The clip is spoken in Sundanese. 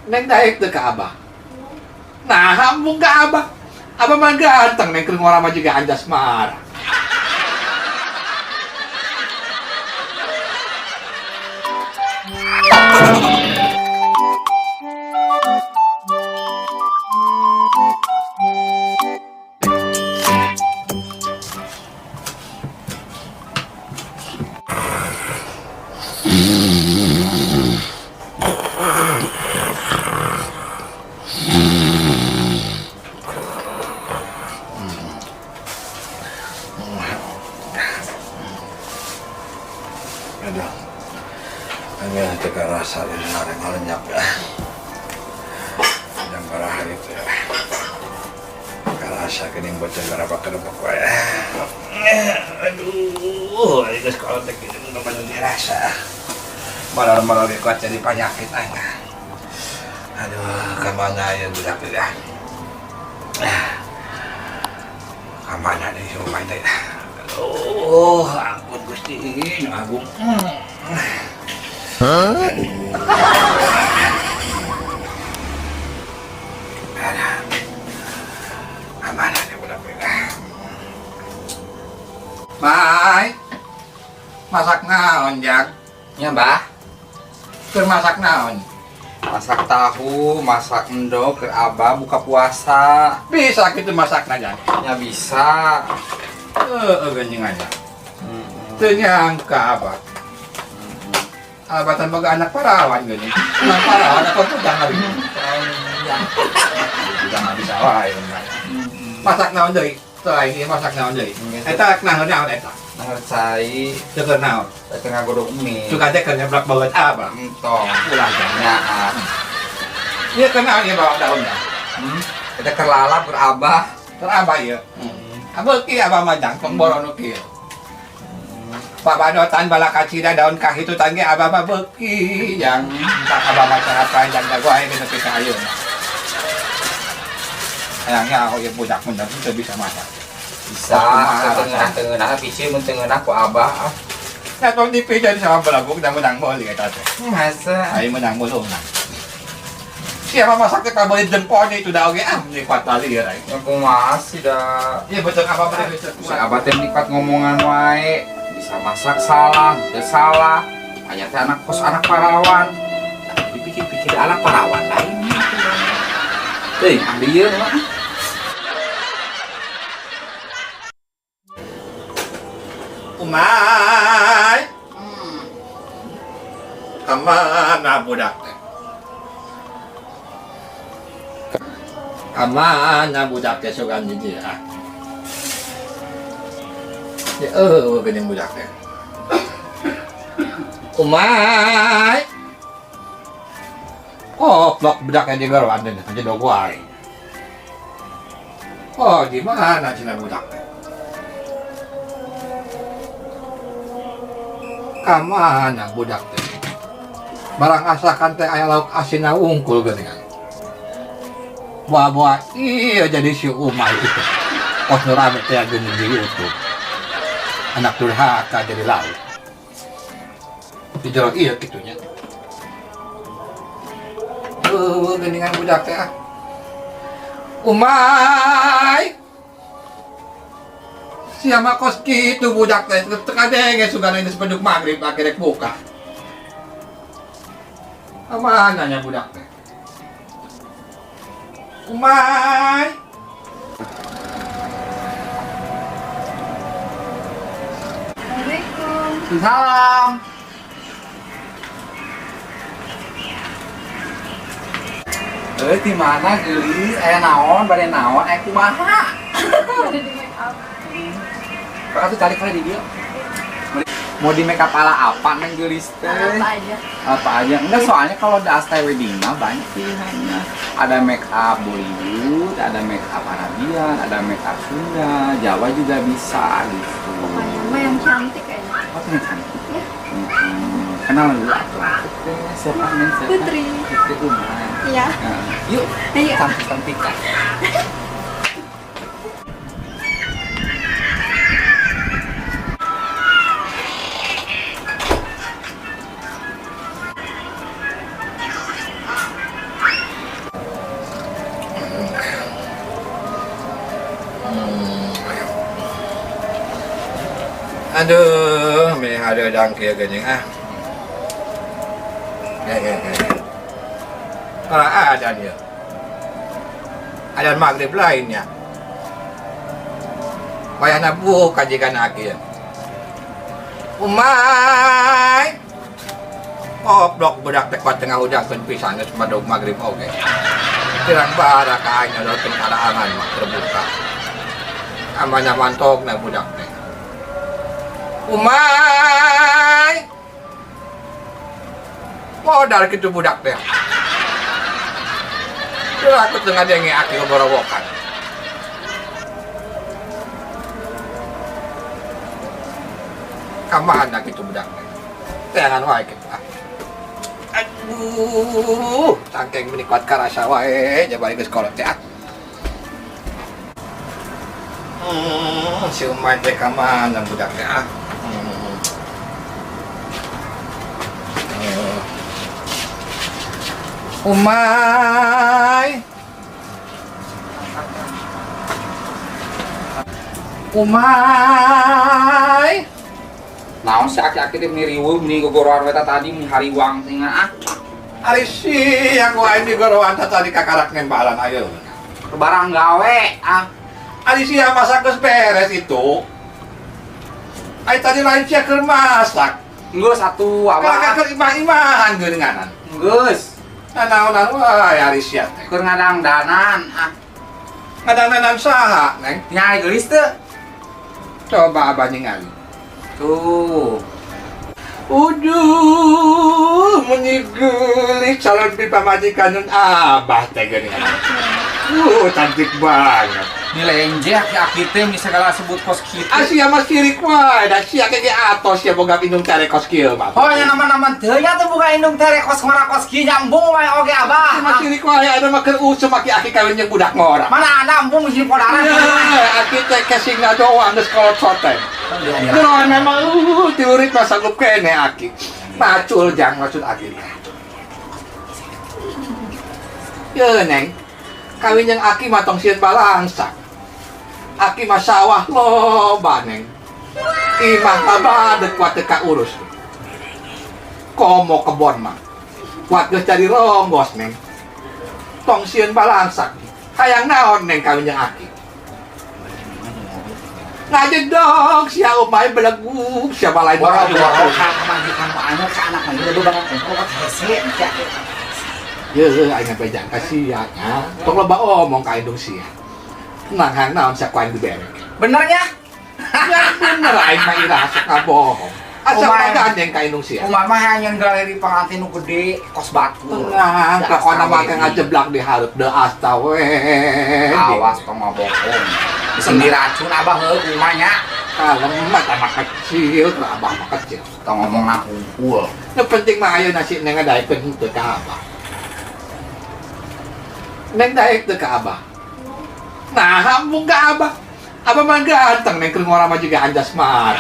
Neng daek teu ka Abah? Nah, hambung ka Abah. Abah mah ganteng, Neng keur ngora mah juga anjas marah. Aduh, ini teka rasa di sana ngalenyap ya. Yang parah itu ya. Rasa kening bocah berapa kerebek wae. Aduh, ini geus kalau teh kitu nu dirasa. Malar-malar ge kuat jadi penyakit aing. Aduh, kemana ya budak teh ya? Kemana nih si Umay teh? Aduh, ampun Gusti, nu agung. Hah? Kemana nih budak teh? Mai, masak naon, Jak? Ya, Mbah. Keur masak naon? Masak tahu, masak endog ke Abah buka puasa. Bisa gitu masak aja. Ya bisa. Heeh, geuning aja. Teu nyangka apa. Abah boga anak parawan geuning. Anak parawan apa tuh jangan Ya. Udah nggak bisa wae. Masak naon deui? Selain ieu masak naon deui? Eta naon naon eta? Nahar cai, Teu keur naon? teu ngagodog mie. Suka teh keur nyeblak bageut abah. Entong. Ulah jangan. Nyaat. Ieu keur naon ieu bawang daunna? Hmm. Eta keur lalap keur Abah. Keur abah ieu. Abah ki abah mah jang tong boro nu kieu. Pabadotan balakacida daun kahitutan ge abah mah beuki jang. Entak abah mah cara panjang jago aing geus nepi ka ayeuna. Hayangnya aku ieu budak mun teu bisa masak. Bisa, teu ngeunah piceun mun teu ngeunah ku Abah. Nah, tong dipijeun sama belaguk da menang meuli eta teh. Masa. Aing menang meuluna. Siapa masak teh kabeuli jempolnya itu da oge ah nikmat bali ya aing. Ya kumaha sih da. Iya betul apa betul betul. Si Abah teh nikmat ngomongan wae. Bisa masak salah, teu salah. Aya teh anak kos anak parawan. Nah, dipikir-pikir anak parawan lain. Teuing ahli ieu mah. Umay. Kamana budak teh? Kamana budak teh sugan di dieu ah? Ya eueuh geuning budak teh. Umay. Oh, blok budaknya di geroan teh aja wae. Oh, di mana cenah budak teh? Kamana budak teh? Barang asakan teh aya lauk asin wungkul geuningan. Buah-buah iya jadi si Umay itu. Kos nu rame teh geuning di YouTube. Anak durhaka jadi lauk. Di jero ieu kitunya. Eueuh geuningan budak teh ah. Umay. Siapa kos kitu budak teh teu kadenge sugana geus beduk magrib akhirnya buka. Kamana nya budak teh? Umay. Assalamualaikum. Salam. Eh, di mana geulis? Aya naon, bade naon, aya kumaha? Udah di make up. Kakak tuh cari kali di dia. Mau di make up ala apa neng geulis teh? Apa aja? Apa aja? Enggak, soalnya kalau di Astai Wedding mah banyak pilihannya. Ada make up Bollywood, ada make up Arabian, ada make up Sunda, Jawa juga bisa gitu. Pokoknya mah yang cantik aja. Oh, yang cantik. Ya. Kenalan dulu atuh. Teh, siapa neng? Siapa? Putri. Putri Umay. Iya. Nah, yuk, Ayo. cantik-cantikan. Aduh, meni hareudang kieu geuning ah. Ya ya ya. Kalau adan ya. Adan maghrib lainnya. Wayahna buka jiga aki ya. Umay. Oh, blok budak teh kuat tengah hudangkeun pisan geus madog maghrib oge. Pirang bara ka aing nyodorkeun karaangan mah terbuka. Amanya mantogna budak teh. Umay. Modal kitu budak teh. Teu aku teu ngadenge aki gogorowokan. Ka mana kitu budak teh? Teangan wae kitu ah. Aduh, cangkeng meni kuat karasa wae jaba geus kolot teh ah. Si Umay teh ka mana budak teh ah? Umay. Umay. Naon si aki-aki teh meni riweuh meni gogoroan we tadi meni hariwang teh ah. Ari siang wae di goroan tadi kakarak nembalan ayeuna. Barang gawe ah. Ari sia masak geus beres itu. Ari tadi lain sia keur masak. Geus atuh Kakak abah. keur imah-imahan geuninganan. Geus. Nanaonan wae ari sia teh. Keur ngadangdanan ah. Ngadangdanan saha, Neng? Nyari geulis teu? Coba abah ningali. Tuh. Uduh, meni geulis calon pamajikan nun abah teh geuningan. Cantik banget. Nilai enje aki-aki teh meni segala sebut kos kitu. Asia mah sirik wae, da sia ge atos sia boga indung tere kos kieu mah. Oh, nya nama-nama teu nya teu buka indung tere kos ngora kos kieu nya embung wae oge abah. Mah sirik wae ada mah keur usum aki-aki kawin jeung budak ngora. Mana ada embung mesti podaran. Ya, aki teh kesingna doang geus kolot soten. Geroan memang tiurit mah sanggup kene aki. Macul jang maksud aki. Ye Neng, kawin jeung aki mah tong sieun balangsak. Aki mah sawah loba Neng. Imah babadeut kuat teu kaurus. Komo kebon mah. Kuat geus jadi ronggos Neng. Tong sieun balangsak. Hayang naon Neng kawin jeung aki. Ngajedog sia umay belegug sia balai Boro-boro ka pamajikan mah anu ka anak mah ieu banget kok hese teh. Ye aing bejang ka sia nya. Tong loba omong ka indung sia. Tenang hang naon sia ku aing diberek. Benernya? Ya bener aing mah ira sok ngabohong. Asa gandeng ka indung sia. Umar mah hayang galeri pangantin nu gede kos batu. Tenang, pokona mah ke ngajeblak di hareup deui asta we. Awas tong ngabohong. Bisa diracun abah heuh kumanya. Kalem mah anak kecil, abah mah kecil. Tong ngomong na kumpul. Nu penting mah ayeuna si Neng daekeun henteu ka abah. Neng daek teu ka abah. Nah, hambung ka abah. Abah mah ganteng, Neng keur ngora mah juga anjas mah.